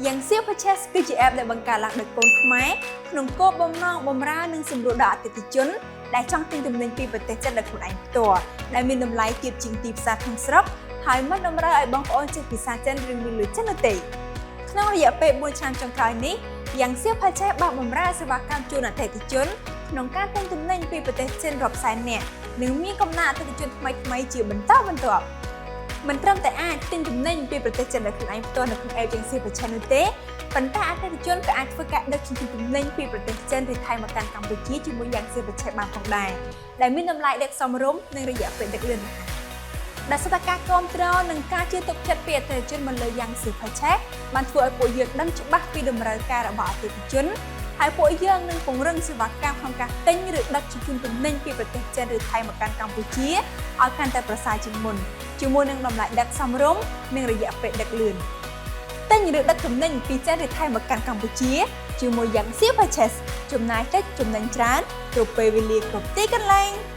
យ៉ាងសៀ Purchase គឺជា app ដែលបង្កើតឡើងដោយកូនខ្មែរក្នុងគោលបំណងបម្រើនិងសម្រួលដល់អតិថិជនដែលចង់ទិញទំនិញពីប្រទេសចិនដោយខ្លួនឯងផ្ទាល់ដែលមានតម្លៃទាបជាងទីផ្សារក្នុងស្រុកហើយមិនតម្រូវឲ្យបងប្អូនចេះភាសាចិនឬមានលុយចិននោះទេក្នុងរយៈពេល4ឆ្នាំចុងក្រោយនេះយ៉ាងសៀ Purchase បានបម្រើសេវាកម្មជូនអតិថិជនក្នុងការទិញទំនិញពីប្រទេសចិនរាប់សែននាក់និងមានកំណើនអតិថិជនថ្មីៗជាបន្តបន្ទាប់មិនត្រឹមតែអាចទិញទំនិញពីប្រទេសចិនដោយខ្លួនឯងផ្ទាល់នៅក្នុង app យ៉ាងសៀ Purchase នោះទេប៉ុន្តែអតិថិជនក៏អាចធ្វើការដឹកជញ្ជូនទំនិញពីប្រទេសចិនឬថៃមកកាន់កម្ពុជាជាមួយយ៉ាងសៀ Purchase បានផងដែរដែលមានតម្លៃដឹកសមរម្យនិងរយៈពេលដឹកលឿនរហ័សដែលស្ថិតការគ្រប់គ្រងនិងការជឿទុកចិត្តពីអតិថិជនមកលើយ៉ាងសៀ Purchase បានធ្វើឲ្យពួកយើងដឹងច្បាស់ពីតម្រូវការរបស់អតិថិជនហើយពួកយើងនឹងពង្រឹងសេវាកម្មក្នុងការទិញឬដឹកជញ្ជូនទំនិញពីប្រទេសចិនឬថៃមកកាន់កម្ពុជាឲ្យកាន់តែប្រសើរជាងមុនជាមួយនឹងតម្លៃដឹកសមរម្យនិងរយៈពេលដឹកលឿនទិញឬដឹកទំនិញពីចិនឬថៃមកកាន់កម្ពុជាជាមួយយ៉ាងសៀ Purchase ចំណាយតិចចំណេញច្រើនគ្រប់ពេលវេលាគ្រប់ទីកន្លែង។